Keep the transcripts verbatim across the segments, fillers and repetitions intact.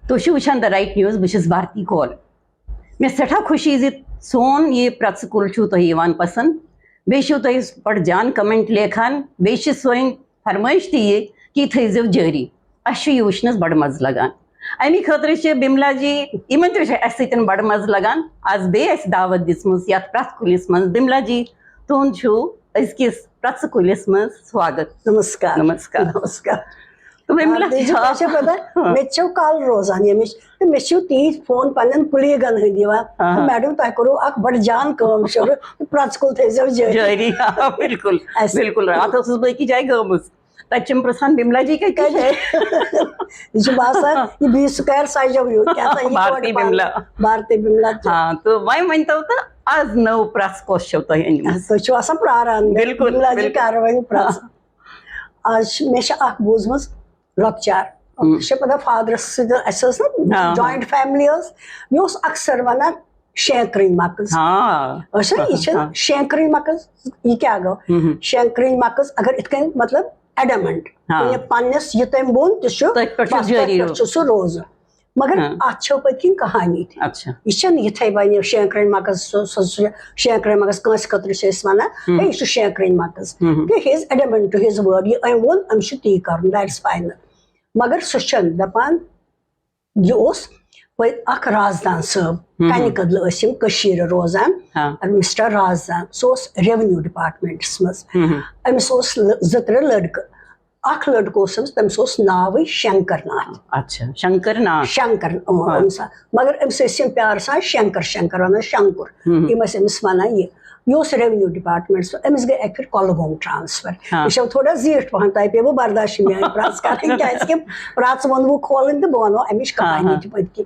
تُہۍ چھِو وٕچھان The Right News، بہٕ چھَس بھارتی کول۔ مےٚ سٮ۪ٹھاہ خوشی زِ سون یہِ پرٛٮ۪ژٕ کُل چھُو تۄہہِ یِوان پسنٛد، بیٚیہِ چھِو تُہۍ بڑٕ جان comment لیکھان، بیٚیہِ چھِ سٲنۍ فرمٲیش تہِ یہِ کہِ یہِ تھٲیزیو جٲری۔ اَسہِ چھُ یہِ وٕچھنَس بڑٕ مَزٕ لگان، اَمی خٲطرٕ چھِ بِملا جی، یِمن تہِ چھِ اَسہِ سۭتۍ بڑٕ مَزٕ لگان۔ آز بیٚیہِ اَسہِ دعوت دِژمٕژ یَتھ پرٛٮ۪ژٕ کُلِس منٛز۔ بِملا جی، تُہُنٛد چھُو أزکِس پرٛٮ۪ژٕ کُلِس منٛز سواگت۔ نمسکار۔ نمسکار۔ نمسکار۔ تہٕ بِملا آ، بیٚیہِ چھِ تۄہہِ چھےٚ پتہ، مےٚ تہِ چھو کل روزان ییٚمِچ، تہٕ مےٚ چھِو تیٖتۍ فون پننٮ۪ن کُلیٖگن ہٕنٛدۍ یِوان۔ آ۔ میڈم، تۄہہِ کوٚروٕ اکھ بڑٕ جان کٲم شروٗع، پرٛٮ۪ژٕ کُل تھٲیزیو جٲری۔ جٲری، آ، بِلکُل۔ اَسہِ بِلکُل، راتھ ٲسٕس بہٕ أکِس جایہِ گٔمٕژ، تَتہِ چھِم پرٛژھان، بِملا جی کَتہِ چھِ؟ یہِ چھُ باسان، یہِ بی سکویر سجو ہیوٗ، کیٛاہ سا یہِ بھارتی یورٕ بِملا۔ بھارتی بِملا چھُ۔ ہاں، تہٕ وۄنۍ ؤنۍ تو تہٕ آز نٔو پرٛژھ کۄس چھو تۄہہِ أنمٕژ؟ تُہۍ چھِو آسان پرٛاران، مےٚ بِلکُل، بِملا جی بِلکُل۔ کَر وۄنۍ پرٛژھ۔ آز چھِ، مےٚ چھِ اَکھ بوٗزمٕژ لۄکچار، ہم۔ چھِ پَتہ فادرَس سۭتۍ، اَسہِ ٲس نہ ہاں۔ جویِنٹ فیملی ٲس، مےٚ اوس اکثر وَنان شینٛکرٕنۍ مۄکٕز۔ ہاں۔ أسۍ چھِنہ، یہِ چھِ ہاں۔ شینٛکرٕنۍ مۄکٕز، یہِ کیٛاہ گوٚو؟ ہم۔ شینٛکرٕنۍ مۄکٕز، اگر یِتھ کٔنۍ مطلب adamant، ہاں۔ یہِ پننِس یہِ تٔمۍ ووٚن تہِ چھُ، تٔتھۍ پٮ۪ٹھ چھُ بس جٲری تٔتھۍ پٮ۪ٹھ روزُن۔ چھُ سُہ روزُن۔ مگر ہاں۔ اَتھ چھو پٔتۍ کِنۍ کہانی تہِ۔ اچھا۔ یہِ چھَنہٕ یِتھَے وَنہِ شینٛکرٕنۍ مۄکٕز، سُہ، سُہ، سُہ شینٛکرٕنۍ مۄکٕز کٲنٛسہِ خٲطرٕ چھِ أسۍ وَنان، ہم۔ ہے، یہِ چھُ شینٛکرٕنۍ مۄکٕز۔ ہم۔ He is adamant to his word، یہِ أمۍ ووٚن، أمِس چھُ تی کَرُن، that's final۔ مگر سُہ چھَنہٕ دَپان، یہِ اوس پٔتۍ اکھ رازدان صٲب، ہم۔ کنہِ کدلہٕ ٲسۍ یِم کٔشیٖرِ روزان، ہاں۔ مسٹر رازدان، سُہ اوس ریونیو ڈپارٹمنٹس منٛز۔ ہم۔ أمِس اوس لٔ-، زٕ ترٛےٚ لڑکہٕ، اکھ لڑکہٕ اوس أمِس، تٔمِس اوس ناوٕے شنکر ناتھ۔ اچھا، شنکر ناتھ۔ شنکر، اۭں، ہاں۔ أمِس آ-، مگر أمِس ٲسۍ یِم پیارٕ سان شنکر، شنکر ونان شنکر۔ ہم۔ یِم ٲسۍ أمِس ونان یہِ۔ یہِ اوس ریونیو ڈپارٹمنٹ، سُہ، أمِس گٔے اکہِ پھِرِ کۄلگوم ٹرانسفر۔ ہاں۔ یہِ چھو تھوڑا زیٖٹھ پہن، تۄہہِ پیٚوٕ برداشی میٲنۍ پرٛژھ کرٕنۍ، کیازِ کہِ پرٛژھ ووٚنوٕ کھولٕنۍ تہٕ بہٕ ونو امِچ کہانی ہاں۔ تہِ پٔتۍ کِنۍ۔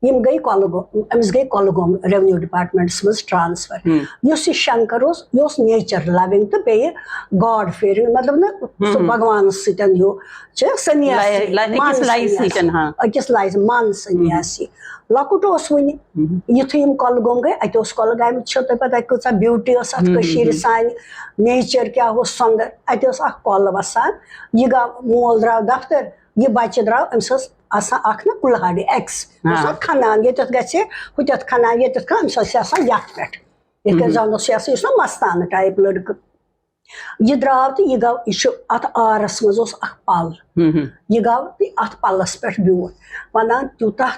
یِم گٔے کۄلگوم، أمِس گٔے کۄلگوم ریونیو ڈپارٹمنٹس منٛز ٹرانسفر۔ ہم۔ یُس یہِ شنکر اوس، یہِ اوس نیچر لوِنگ تہٕ بیٚیہِ گاڈ فیرنگ، مطلب نہ سُہ ہم۔ بھگوانس سۭتۍ ہیوٗ چھِ سنیاسی، لایِف، لایِف، من أکِس لایِف سنیاسی۔ سۭتۍ، ہاں۔ أکِس لایِف من سنیاسی۔ لۄکُٹ اوس وُنہِ۔ ہم۔ یُتھُے یِم کۄلگوم گٔے، اَتہِ اوس کۄلگامہِ، چھو تۄہہِ پَتہ کۭژاہ بیوٹی ٲس اَتھ ہم، ہم، کٔشیٖرِ ہم۔ سانہِ، نیچر کیٛاہ اوس سۄندر۔ اَتہِ اوس اَکھ کۄل وَسان، یہِ گاو، مول درٛاو دفتر، یہِ بَچہٕ درٛاو، أمِس ٲس آسان اَکھ نہ کُلہاڑِ ایٚکٕس، ہاں۔ اوس اَتھ کھنان، ییٚتٮ۪تھ گژھِ، ہُتٮ۪تھ کھنان، ییٚتٮ۪تھ کھنان، أمِس ٲس آسان یَتھ پٮ۪ٹھ۔ یِتھ کٔنۍ مم۔ زَن اوس یہِ آسان، یہِ اوس نہ مستانہٕ ٹایپ لٔڑکہٕ۔ یہِ درٛاو تہٕ یہِ گوٚو، یہِ چھُ اَتھ آرَس منٛز اوس اَکھ پَل۔ ہم، ہم۔ یہِ گوٚو تہٕ اَتھ پَلَس پٮ۪ٹھ بیوٗٹھ۔ وَنان تیوٗتاہ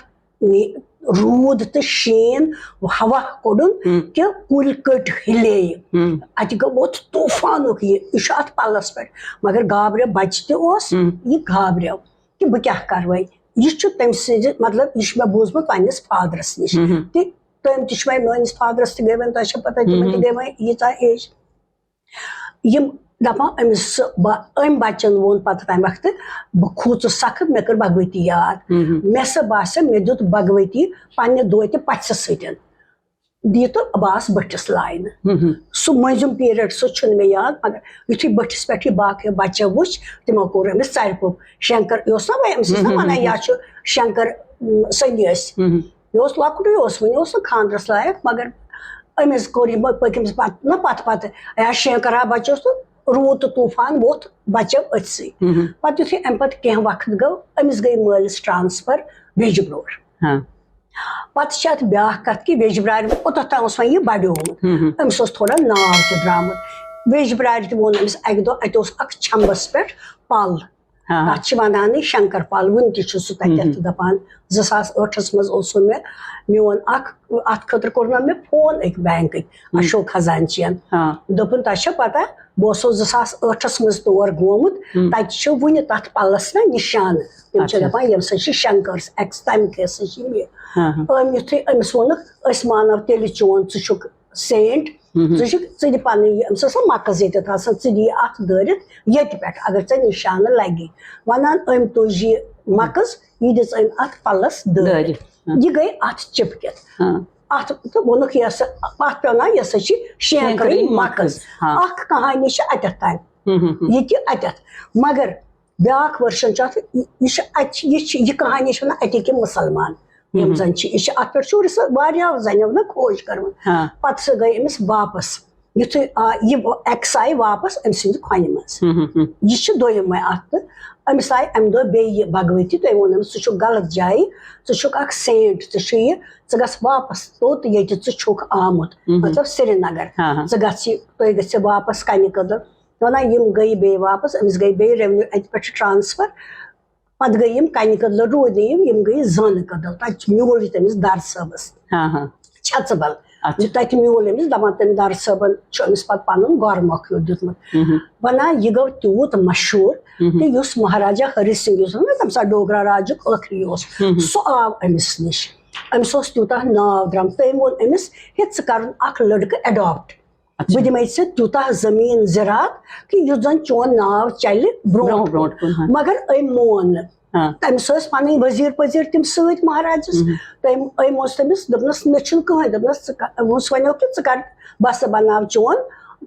نے-، روٗد تہٕ شیٖن، ہوا کوٚڑُن ہم۔ کہِ کُلۍ کٔٹۍ ہِلے۔ ہم۔ اَتہِ گوٚو ووت طوٗفانُک یہِ، یہِ چھُ اَتھ پَلَس پٮ۪ٹھ۔ مگر گابریو بَچہٕ تہِ اوس، ہم۔ یہِ گابریو کہِ بہٕ کیٛاہ کَرٕ وۄنۍ؟ یہِ چھُ تٔمۍ سٕنٛزِ، مطلب، یہِ چھُ مےٚ بوٗزمُت پنٛنِس فادرَس نِش۔ ہم۔ تہِ تٔمۍ تہِ چھُ وۄنۍ، میٲنِس فادرَس تہِ گٔے وۄنۍ، تۄہہِ چھےٚ پَتہ، تِمَن تہِ ہم۔ گٔے وۄنۍ ییٖژاہ ایج۔ یِم دَپان أمِس سُہ با-، أمۍ بَچَن ووٚن پَتہٕ تَمہِ وقتہٕ، بہٕ کھوٗژُس سَخت، مےٚ کٔر بھگؤتی یاد۔ ہم۔ مےٚ سا باسیٚو، مےٚ دیُت بھگؤتی پنٛنہِ دوتہِ پَژھِ سۭتۍ۔ یہِ تہٕ بہٕ آس بٔٹھِس لاینہٕ۔ ہم، ہم۔ سُہ مٔنٛزِم پیٖریڈ، سُہ چھُنہٕ مےٚ یاد، مگر یُتھُے بٔٹھِس پٮ۪ٹھ یہِ باقٕے بَچو وٕچھ، تِمو کوٚر أمِس ژَرِ پوٚپ۔ شنکر، یہِ اوس نہ وۄنۍ أمِس ٲس نہ ہم، ہم، وَنان، ہم۔ یا چھُ شنکر، م، سنیٲسۍ۔ ہم، ہم۔ یہِ اوس لۄکٹُے اوس، وُنہِ اوس نہٕ خانٛدرَس لایق، مگر أمِس کوٚر یہِ پٔکۍ أمِس پَتہٕ نہ پَتہٕ پَتہٕ، یا شنکرا بَچوس تہٕ روٗد تہٕ طوٗفان ووٚتھ بَچو أتھۍ سٕے۔ ہم، ہم۔ پَتہٕ یُتھُے اَمہِ پَتہٕ کینٛہہ وقت گوٚو، أمِس گٔے مٲلِس ٹرانسفر ویٚجبرور۔ ہاں۔ پَتہٕ چھِ اَتھ بیٛاکھ کَتھ کہِ ویٚجبرارِ، اوٚتَتھ تام اوس وۄنۍ یہِ بَڑیومُت۔ ہم، ہم۔ أمِس اوس تھوڑا ناو تہِ درٛامُت۔ ویٚجبرارِ تہِ ووٚن أمِس اَکہِ دۄہ، اَتہِ اوس اَکھ چھَمبَس پٮ۪ٹھ پَل۔ ہاں، ہاں۔ تَتھ چھِ وَنان یہِ شنکر پَل، وٕنہِ تہِ چھُ سُہ تَتٮ۪تھ ہم، ہم۔ تہٕ دَپان، زٕ ساس ٲٹھَس منٛز اوسُم مےٚ، میون اَکھ، اَتھ خٲطرٕ کوٚر نہ مےٚ فون أکۍ بینکٕکۍ، ہم۔ اشوک خزانچِیَن۔ ہاں۔ دوٚپُن، تۄہہِ چھا پَتہ، بہٕ اوسُس زٕ ساس ٲٹھَس منٛز تور گوٚمُت، ہم۔ تَتہِ چھِ وُنہِ تَتھ پَلَس نہ نِشانہٕ۔ تِم چھِ اچھا۔ دَپان، ییٚمہِ سۭتۍ چھِ شنکرس ایٚکٕس، تَمہِ کیس چھِ یہِ۔ ہاں، ہاں۔ أمۍ یُتھُے أمِس ووٚنُکھ، أسۍ مانو تیٚلہِ چون، ژٕ چھُکھ سینٹ، ہم، ہم۔ ژٕ چھُکھ، ژٕ دِ پَنٕنۍ یہِ، أمِس ٲس نہ مَکٕز ییٚتٮ۪تھ آسان، ژٕ دِ یہِ اَتھ دٲرِتھ ییٚتہِ پٮ۪ٹھ، اگر ژےٚ نِشانہٕ لَگی۔ وَنان أمۍ تُج یہِ مَکٕز، یہِ دِژ أمۍ اَتھ پَلَس دٲرِتھ۔ دٲرِتھ۔ ہاں۔ یہِ گٔے اَتھ چِپکِتھ۔ ہاں۔ اَتھ تہٕ ووٚنُکھ، یہِ ہسا، اَتھ پیوٚو ناو، یہِ ہسا چھِ شینٛکرٕنۍ شینٛکرٕنۍ مَکٕز۔ مَکٕز۔ ہاں۔ اَکھ کہانی چھِ اَتٮ۪تھ تام۔ ہم، ہم، ہم۔ یہِ تہِ اَتٮ۪تھ۔ مگر بیٛاکھ ورجن چھُ اَتھ، یہِ، یہِ چھُ اَتہِ، یہِ چھِ، یہِ کہانی چھِ وَنان اَتِکۍ یِم مُسلمان، یِم ہم۔ زَن چھِ، یہِ چھِ اَتھ پٮ۪ٹھ چھُ رِسٲ-، واریاہو زَنیو نہ کھوج کٔرمٕژ۔ ہاں۔ پَتہٕ سُہ گٔے أمِس واپَس۔ یُتھُے آ-، یہِ ایکس آیہِ واپس أمۍ سٕنٛدِ کھۄنہِ منٛز۔ ہم، ہم، ہم۔ یہِ چھِ دوٚیِمٕے اَتھ۔ تہٕ أمِس آیہِ اَمہِ دۄہ بیٚیہِ یہِ بھگؤتی، تٔمۍ ووٚن أمِس، "ژٕ چھُکھ غلط جایہِ، ژٕ چھُکھ اکھ سینٹ، ژٕ چھُ یہِ، ژٕ گژھ واپس توٚت ییٚتہِ ژٕ چھُکھ آمُت، ہم۔ مطلب سرینگر۔ ہاں، ہاں۔ ژٕ گژھ یہِ، تُہۍ گٔژھِو واپس کنہِ کدل۔" وَنان یِم گٔیہِ بیٚیہِ واپس، أمِس گٔیہِ بیٚیہِ ریونیو، اَتہِ پٮ۪ٹھ چھُ ٹرانسفر۔ پتہٕ گٔے یِم کنہِ کدلہٕ، روٗدۍ نہٕ یِم، یِم گٔے زٲنہٕ کدل۔ تتہِ چھُ میوٗل یہِ تٔمِس در صٲبس۔ ہاں، ہاں۔ چھژٕ بل۔ اچھا۔ تتہِ میوٗل أمِس، دپان تٔمۍ در صٲبن چھُ أمِس پتہٕ پنُن گۄرٕ مۄکھ ہیوٗ دیُتمُت۔ مہم۔ ونان یہِ گوٚو تیوٗت مشہوٗر مہم۔ کہِ یُس مہاراجا ہری سنگھ، یُس زن تمہِ ساتہٕ ڈوگرا راجُک ٲخری اوس، مہم۔ سُہ آو أمِس نِش۔ أمِس اوس تیوٗتاہ ناو درٛامُت۔ تٔمۍ ووٚن أمِس، "ہے، ژٕ کرُن اکھ لڑکہٕ adopt۔" اچھا۔ بہٕ دِمے ژےٚ تیوٗتاہ زٔمیٖن زِراعت کہِ یُتھ زَن چون ناو چلہِ برونٛہہ برونٛہہ برونٛہہ کُن۔ کُن، ہاں۔ مگر أمۍ مون نہٕ۔ ہاں۔ تٔمِس ٲسۍ پَنٕنۍ ؤزیٖر پٔزیٖر تِم سۭتۍ مہاراجَس۔ مہم۔ تٔمۍ، أمۍ اوس تٔمِس دوٚپنَس، "مےٚ چھُنہٕ کٕہٕنۍ۔" دوٚپنَس، "ژٕ کَر؟" أمۍ اوس وَنیو کہِ، "ژٕ کَر، بہٕ ہسا بَناو چون،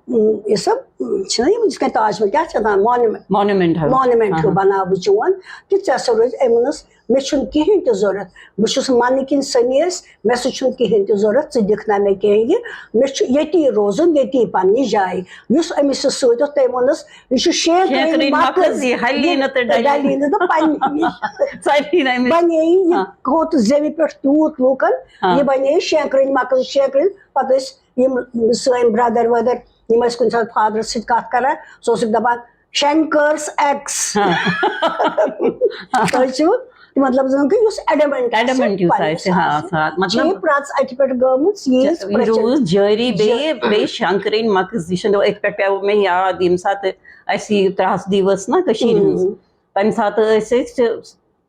اۭں، یہِ سا، اۭں، چھِنہ یِم یِتھ کٔنۍ تاج محل، کیٛاہ چھِ اَتھ وَنان؟ مونومٮ۪نٛٹ۔" مونومٮ۪نٛٹ ہیوٗ۔ ہاں، ہاں۔ بَناو بہٕ چون، کہِ ژےٚ ہسا روزِ۔" أمۍ ووٚنُس، "مےٚ چھُنہٕ کِہیٖنۍ تہِ ضوٚرَتھ۔ بہٕ چھُس مَنہٕ کِنۍ سٔمیٖس، مےٚ سۭتۍ چھُنہٕ کِہیٖنۍ تہِ ضوٚرَتھ، ژٕ دِکھ نہ مےٚ کِہیٖنۍ یہِ۔ مےٚ چھُ ییٚتی روزُن، ییٚتی پنٛنہِ جایہِ۔" یُس أمِس یہِ سۭتۍ اوس، تٔمۍ ووٚنُس، "یہِ چھُ شینٛکرٕنۍ شینٛکرٕنۍ مَکٕز، مَکٕز، یہِ ہَلی نہٕ تہٕ ڈَلی نہٕ تہٕ پنٛنہِ نِش۔" ژَلی نہٕ أمِس۔ بَنے یہِ ہاں۔ کھوٚت زیوِ پٮ۪ٹھ تیوٗت لوٗکَن، ہاں۔ یہِ بَنے شینٛکرٕنۍ مَکٕز، شینٛکرٕنۍ۔ پَتہٕ ٲسۍ یِم سٲنۍ برٛدَر وَدَر، یِم ٲسۍ کُنہِ ساتہٕ فادرَس سۭتۍ کَتھ کَران، سُہ اوسُکھ دَپان، "شینکرس ایکس۔" ہاں۔ تۄہہِ چھُو، مطلب، زَن کہِ یُس adamant آسہِ adamant یُس پَنٕنِس آسہِ، ہاں، پانَس۔ ساتھ، مطلب، چھِ یہِ پرٛژھ اَتہِ پٮ۪ٹھ گٔمٕژ، یہِ یہِ روٗز جٲری، بیٚیہِ، جٲ- بیٚیہِ شنکرٕنۍ مَکٕز، یہِ چھُنہٕ یِتھ پٲٹھۍ پیوٚو مےٚ یاد، ییٚمہِ ساتہٕ اَسہِ یہِ ترٛس دی ؤژھ نا کٔشیٖرِ ہٕنٛز، ہُم۔ تَمہِ ساتہٕ ٲسۍ أسۍ،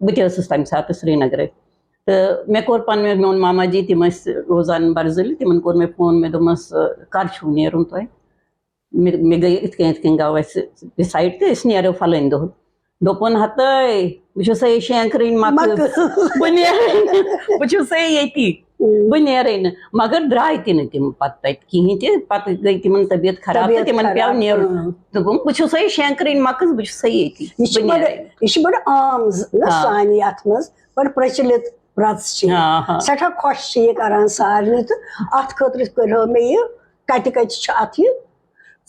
بہٕ تہِ ٲسٕس تَمہِ ساتہٕ سرینگرٕ۔ تہٕ مےٚ کوٚر پَنُن، میون ماما جی، تِم ٲسۍ روزان برزُلہِ، تِمن کوٚر مےٚ فون، مےٚ دوٚپمَس، "کر چھُو نیرُن تۄہہِ؟" مےٚ، مےٚ گٔے یِتھ کٔنۍ، یِتھ کٔنۍ گوٚو اَسہِ decide تہٕ أسۍ نیرو فلٲنۍ دۄہ۔ دوٚپُن، "ہتے، بہٕ چھُسے شینٛکرٕنۍ مَکٕز۔ مَکٕز۔ بہٕ نیرے نہٕ، بہٕ چھُسے ییٚتی، اۭں۔ بہٕ نیرے نہٕ۔" مگر درٛاے تہِ نہٕ تِم پَتہٕ تَتہِ کِہیٖنۍ تہِ۔ پَتہٕ گٔے تِمن طبیعت خراب تہٕ طبیعت تِمن پیوٚو خراب، نیرُن۔ اۭں۔ دوٚپُن، "بہٕ چھُسے شینٛکرٕنۍ مَکٕز، بہٕ چھُسے ییٚتی، یہِ چھِ بہٕ بڑٕ، نیرے نہٕ۔" یہِ چھِ بڑٕ عام ز-، نہ آ۔ سانہِ یَتھ منٛز، بڑٕ پرچلِت پرٛژھ چھِ یہِ۔ آ، آ۔ سٮ۪ٹھاہ خۄش چھِ یہِ کران سارنٕے، تہٕ اَتھ خٲطرٕ کٔرہو مےٚ یہِ، کَتہِ کَتہِ چھُ اَتھ یہِ؟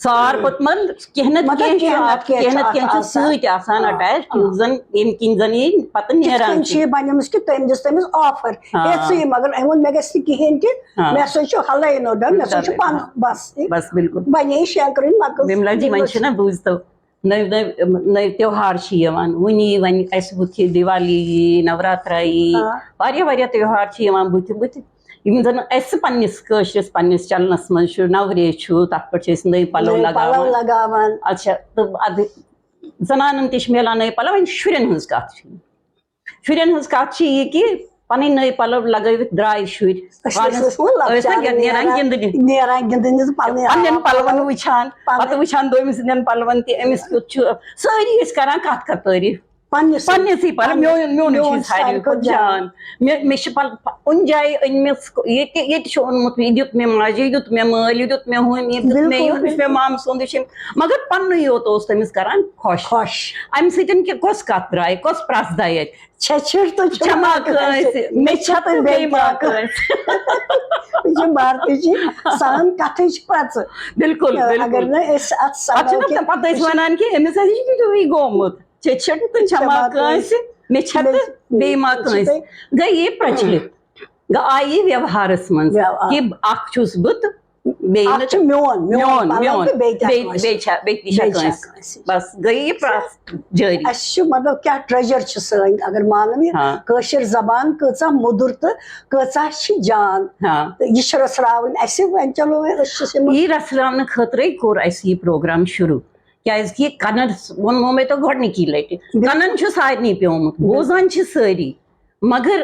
ژار پوٚتمَن کینٛہہ نَتہٕ مطلب کینٛہہ چھُ کینٛہہ اَتھ، نَتہٕ کینٛہہ کینٛہہ چھُ نَتہٕ اَتھ کینٛہہ چھُ آسان۔ سۭتۍ آسان آ، attach، آ۔ یُس زَن، ییٚمہِ کِنۍ زَن یہِ پَتہٕ یِتھ نیران کٔنۍ چھِ چھِ۔ یہِ بَنیمٕژ کہِ تٔمۍ دِژ تٔمِس offer، آ۔ "ہے، ژٕ یہِ"، مگر أمۍ ووٚن، "مےٚ گژھِ نہٕ کِہیٖنۍ تہِ، آ۔ مےٚ سا چھُ ہَلٲے نو ڈَن، مےٚ سا چھُ پَنُن بَس تہِ۔" بَس، بِلکُل۔ بَنے شینٛکرٕنۍ مَکٕز۔ بِملا جی، وۄنۍ چھِنہ بوٗزتو، نٔوۍ نٔوۍ، نٔوۍ تیوہار چھِ یِوان۔ وٕنی وۄنۍ اَسہِ بٕتھِ دیوالی یی، نوراترا یی، آ۔ واریاہ واریاہ تیوہار چھِ یِوان بٕتھِ بٕتھِ، یِم زَن اَسہِ پنٛنِس کٲشرِس پنٛنِس چَلنَس منٛز چھُ۔ نوریش چھُ، تَتھ پٮ۪ٹھ چھِ أسۍ نٔوۍ پَلو نٔوۍ پَلو لَگاوان۔ لَگاوان۔ اچھا، تہٕ اَدٕ زَنانَن تہِ چھِ میلان نٔوۍ پَلو، وۄنۍ شُرٮ۪ن ہٕنٛز کَتھ چھِ۔ شُرٮ۪ن ہٕنٛز کَتھ چھِ یہِ کہِ پَنٕنۍ نٔوۍ پَلو لَگٲوِتھ درٛاے شُرۍ۔ أسۍ ٲسۍ پانَس ٲسمٕژ ٲسۍ نہ لۄکچارٕ نیران نیران، گِنٛدنہِ۔ نیران گِنٛدنہِ تہٕ پَنٕنۍ پَنٕنٮ۪ن پَلوَن وٕچھان، پَنٕنۍ۔ پَتہٕ وٕچھان دوٚیمِس سٕنٛدٮ۪ن پَلوَن تہِ، أمِس کیُتھ چھُ۔ سٲری ٲسۍ کَران کَتھ کَتھ تعٲریٖف۔ پَنٕنِس پَنٕنِسٕے پَلو، پَنٕنہِ۔ میون، میونُے میون چھُ ساروی ساروی کھۄتہٕ کھۄتہٕ جان۔ جان۔ مےٚ، مےٚ چھِ پَل-، پَ-، کُنہِ جایہِ أنۍ مےٚ سُہ، یہِ تہِ، یہِ تہِ چھُ اوٚنمُت، یہِ دیُت مےٚ ماجہِ، یہِ دیُت مےٚ مٲلۍ، یہِ دیُت مےٚ ہُمۍ، یہِ دیُت مےٚ بِلکُل، یُتھ، یہِ چھُ مےٚ بِلکُل۔ مامہٕ سُنٛد، یہِ چھُ مےٚ، مگر پَننُے یوت اوس تٔمِس کَران خۄش۔ خۄش۔ اَمہِ سۭتۍ کہِ کۄس کَتھ درٛاے، کۄس پرٛژھ درٛاے اَتہِ؟ چھےٚ چھِٹھ تہٕ چھےٚ چھےٚ ما ما کٲنٛسہِ، کٲنٛسہِ، مےٚ چھےٚ تہٕ بیٚیہِ ما کٲنٛسہِ۔ یہِ چھِ بھارتی جی سان کَتھٕچ پرٛژھ۔ بِلکُل، بِلکُل۔ اگر نہٕ أسۍ اَتھ اَتھ چھُنہ سَمجھو کہِ پَتہٕ أسۍ وَنان کہِ أمِس ہا چھِ یہِ گوٚمُت۔ چھےٚ چھِٹھ تہٕ چھےٚ چھےٚ ما ما کٲنٛسہِ، کٲنٛسہِ، مےٚ چھےٚ مےٚ تہٕ بیٚیہِ ما مےٚ چھِ کٲنٛسہِ۔ بیٚیہِ۔ گٔے یہِ پرٛچلِت۔ گٔے آیہِ ویوہارَس منٛز ویوہار۔ کہِ اَکھ چھُس بہٕ تہٕ بیٚیہِ اَکھ نہٕ چھُ میون، میون، میون پَلو میون۔ تہٕ بیٚیہِ تہِ بیٚیہِ، کٲنٛسہِ۔ بیٚیہِ چھا، بیٚیہِ تہِ چھا بیٚیہِ چھا کٲنٛسہِ۔ کٲنٛسہِ۔ بَس، گٔے یہِ پرٛژھ جٲری۔ اَسہِ چھُ، مطلب، کیٛاہ treasure چھِ سٲنۍ، اگر مانو یہِ ہاں۔ کٲشِر زبان کۭژاہ مٔدٕر تہٕ کۭژاہ چھِ جان۔ ہاں۔ تہٕ یہِ چھِ رٔژھراوٕنۍ اَسہِ، وۄنۍ چلو وۄنۍ أسۍ چھِ یِمَن یہِ رَژھراونہٕ خٲطرَے کوٚر اَسہِ یہِ program شروٗع۔ کیٛازِ کہِ کَنَس ووٚنمو مےٚ تۄہہِ گۄڈٕنِکی لَٹہِ۔ بِلکُل۔ کَنَن چھُ سارنٕے پیومُت، بِلکُل۔ بوزان چھِ سٲری، مگر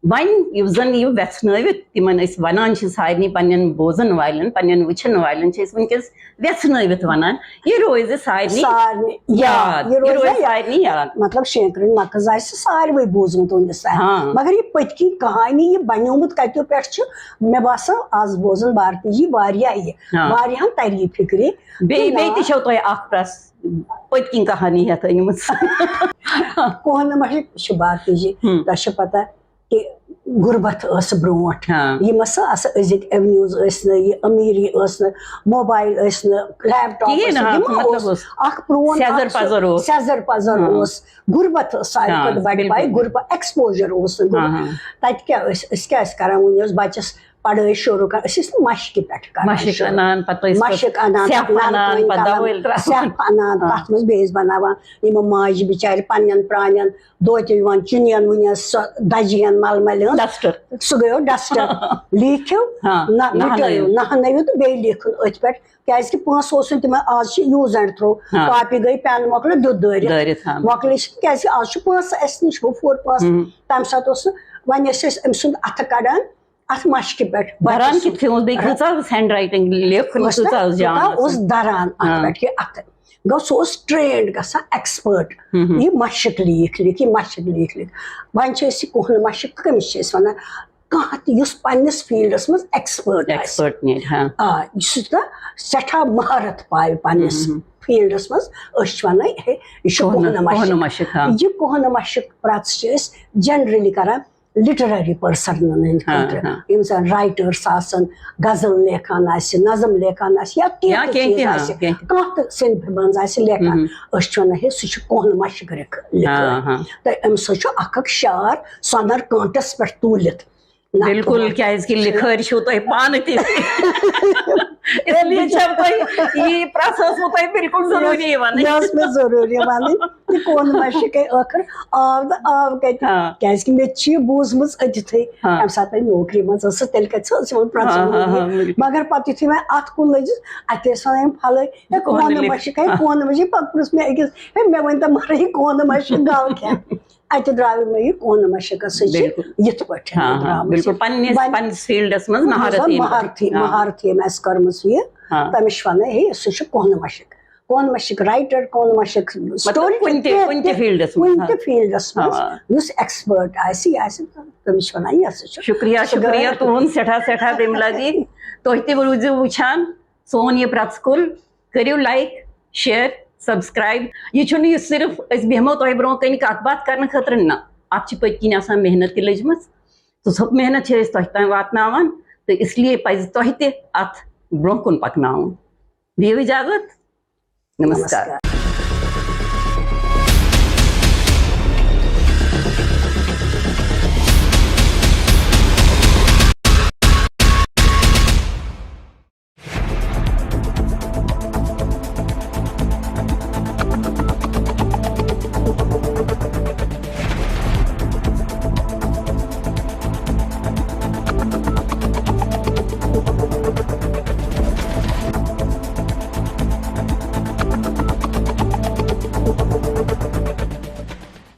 وۄنۍ یُس زَن یہِ وٮ۪ژھنٲوِتھ تِمَن أسۍ وَنان چھِ سارنٕے پنٛنٮ۪ن بوزَن والٮ۪ن، پنٛنٮ۪ن وٕچھَن والٮ۪ن چھِ أسۍ وٕنکیٚس وٮ۪ژھنٲوِتھ وَنان، یہِ روزِ سارنٕے سارنٕے یاد، یاد، یہِ یہِ روزِ روزِ یاد۔ سارنٕے یاد۔ مطلب، شینٛکرٕنۍ مَکٕز آسہِ ساروٕے بوٗزمُت وٕنِس تام۔ ہاں۔ مگر یہِ پٔتۍ کِنۍ کہانی، یہِ بَنیومُت کَتیو پٮ۪ٹھ چھُ، مےٚ باسان، آز بوزَن بھارتی جی واریاہ یہِ، ہاں۔ واریاہَن تَرِ یہِ فِکرِ۔ بیٚیہِ، تہٕ بیٚیہِ نا- تہِ چھو تۄہہِ اَکھ پرٛژھ پٔتۍ کِنۍ کہانی ہٮ۪تھ أنمٕژ۔ کوہنہٕ مَشہِ چھُ بھارتی جی، ہم۔ تۄہہِ چھِ پَتہ کہِ غربت ٲس برونٛٹھ۔ ہاں۔ یِم ہسا آسہٕ أزِکۍ ایونیوز ٲسۍ نہٕ، یہِ أمیٖری ٲس نہٕ، موبایل ٲسۍ نہٕ، لیپ ٹاپ کِہیٖنۍ ٲسۍ نہٕ، نہٕ، ہاں، یِم مطلب اوس اوس اکھ پرون سیٚزر اکھ سُہ پزر اوس۔ سیٚزر پزر ہاں۔ اوس، غربت ٲس ساروی ہاں، کھۄتہٕ بڑِ بِلکُل۔ پایہِ، غربت، ایکسپوجر اوس نہٕ ہاں، غربت۔ ہاں۔ تتہِ کیٛاہ ٲسۍ، أسۍ کیٛاہ ٲسۍ کران؟ وُنہِ اوس بچس پڑھٲے شروع کران، أسۍ ٲسۍ نہٕ مشقہِ پٮ۪ٹھ کران مشق شروع۔ انان، پتہٕ ٲسۍ پتہٕ مشق انان، سیٚپھ پتہٕ نلکہٕ انان، کٲنۍ پتہٕ کلان، دَوٲلۍ ترٛاوان۔ سیٚپھ انان، ہاں۔ تتھ منٛز بیٚیہِ ٲسۍ بناوان یِمن ماجہِ بچارِ پننٮ۪ن پرانٮ۪ن دوتہِ یِوان چُنین وُنین سۄ دجین ململہِ ہٕنٛز۔ ڈسٹر۔ سُہ گٔیو ڈسٹر۔ لیٖکھِو، ہاں، نہ نہنٲیِو۔ مِٹٲیِو، نہنٲیِو تہٕ بیٚیہِ لیٖکھُن أتھۍ پٮ۪ٹھ، کیازِ کہِ پونٛسہٕ اوس نہٕ تِمن، آز چھِ use and throw، ہاں۔ کاپی گٔے، پٮ۪ن مۄکلہِ، دیُت دٲرِتھ۔ دٲرِتھ، ہاں۔ مۄکلہِ چھِ، کیازِ کہِ آز چھُ پونٛسہٕ اَسہِ نِش، گوٚو فور پونٛسہٕ۔ ہُم۔ تَمہِ ساتہٕ اوس نہٕ، وۄنۍ ٲسۍ أسۍ أمۍ سُنٛد اَتھٕ کَڑان اَتھ مَشقہِ پٮ۪ٹھ، بَچَس دَران سُنٛد۔ کِتھ کٔنۍ اوس، بیٚیہِ کۭژاہ ٲس ہینڈ رایٹنگ، لیکھُن ٲس نہ، کۭژاہ ٲس جان یوٗتاہ اوس آسان۔ دَران اَتھ ہاں۔ پٮ۪ٹھ کہِ اَتھٕ۔ گوٚو سُہ اوس ٹرینڈ گژھان، ایکسپٲرٹ۔ ہُم ہُم۔ یہِ مَشق لیٖکھ لیٖکھ، یہِ مَشق لیٖکھ لیٖکھ۔ وۄنۍ چھِ أسۍ یہِ کُہنہٕ مَشق، کٔمِس چھِ أسۍ وَنان؟ کانٛہہ تہِ یُس پننِس فیٖلڈَس منٛز ایکسپٲرٹ آسہِ۔ ایکسپٲرٹ نیرِ، ہاں۔ آ، یُس تہِ سٮ۪ٹھاہ مہارت پایہِ پننِس ہُم ہُم۔ فیٖلڈَس منٛز، أسۍ چھِ وَنان، ہے، یہِ چھُ کُہنہٕ، کُہنہٕ مَشق۔ کُہنہٕ مَشق، ہاں۔ یہِ کُہنہٕ مَشق پرٛٮ۪ژھ چھِ أسۍ جنرلی کران لٹریری پرسنن ہٕنٛدِ ہاں، خٲطرٕ۔ ہاں۔ یِم زَن رائٹرز آسن، غزل لیکھان آسہِ، نظم لیکھان آسہِ، یا کینٛہہ یا تہِ کینٛہہ تہِ، چیٖز ہاں، آسہِ، کینٛہہ تہِ۔ کانٛہہ تہِ صنفہِ منٛز آسہِ لیکھان، أسۍ چھِ وَنان، ہے، سُہ چھُ کُہنہٕ مَشق لِکھٲرۍ۔ ہاں، ہاں۔ تہٕ أمِس سۭتۍ چھُ اکھ اکھ شعر سۄنر کٲنٛٹس پٮ۪ٹھ تُلِتھ۔ نہ، بِلکُل، تِمن کیازِ کہِ لِکھٲرۍ چھِو تُہۍ پانہٕ تہِ۔ اس لیے چھَو تۄہہِ یہِ پرٛژھ ٲسمٕژ تۄہہِ بِلکُل ضروٗری یہِ وَنٕنۍ۔ یہِ ٲس مےٚ ضروٗری وَنٕنۍ۔ تہِ کُہنہٕ مَشقے ٲخٕر آو تہٕ آو کَتہِ؟ ہاں۔ کیازِ کہِ مےٚ تہِ چھِ یہِ بوٗزمٕژ أتِتھٕے۔ ہاں۔ ییٚمہِ ساتہٕ وۄنۍ نوکری منٛز ٲسٕس، تیٚلہِ کَتہِ سۄ ٲس یِمن پرٛژھن ہاں، ہاں، وَنان۔ ہاں، بِلکُل۔ مگر پَتہٕ یُتھُے وۄنۍ اَتھ کُن لٔجِس، اَتہِ ٲسۍ وَنان یِم پھلٲے، ہے، کُہنہٕ کُہنہٕ لیکھ-، مَشق، ہے، ہاں۔ کُہنہٕ مَشق۔ پَتہٕ پرٛژھ مےٚ أکِس، ہے، مےٚ ؤنۍ تو مگر، یہِ کُہنہٕ مَشق گوٚو کیٛاہ؟ اَتہِ درٛاو مےٚ یہِ کُہنہٕ مَشقَس سۭتۍ چھِ بِلکُل۔ یِتھ پٲٹھۍ ہاں، ہاں، درٛامٕژ۔ بِلکُل۔ پننِس، وۄنۍ پننِس فیٖلڈَس منٛز مہارت یِنہٕ۔ مہارتھی، ہاں۔ مہارتھی ییٚمۍ اَسہِ کٔرمٕژ یہِ، ہاں۔ تٔمِس چھِ وَنان، ہے، سُہ چھُ کُہنہٕ مَشق۔ کُہنہٕ مَشق رائٹر، کُہنہٕ مَشق مطلب story کُنہِ تہِ، کینٛہہ کُنہِ تہِ تہِ، فیٖلڈَس کُنہِ منٛز، ہاں۔ تہِ فیٖلڈَس منٛز، ہاں۔ یُس ایکسپٲرٹ آسہِ، یہِ آسہِ، تٔمِس چھِ وَنان، یہِ ہسا چھُ۔ شُکریہ، سُہ گوٚو شُکریہ رائٹر۔ تُہُنٛد سٮ۪ٹھاہ، سٮ۪ٹھاہ، بِملا جی۔ تُہۍ تہِ روٗزِو وٕچھان سون یہِ پرٛژھ کُل۔ کٔرِو لایک، شیئر، سبسکرائب۔ یہِ چھُنہٕ یہِ صرف أسۍ بیٚہمو تۄہہِ برونٛہہ کَنہِ کَتھ باتھ کَرنہٕ خٲطرٕ، نہ، اَتھ چھِ پٔتۍ کِنۍ آسان محنت تہِ لٔجمٕژ۔ تہٕ سۄ محنت چھِ أسۍ تۄہہِ تام واتناوان، تہٕ اس لیے پَزِ تۄہہِ تہِ اَتھ برونٛہہ کُن پَکناوُن۔ دِیِو اِجازت۔ نمسکار۔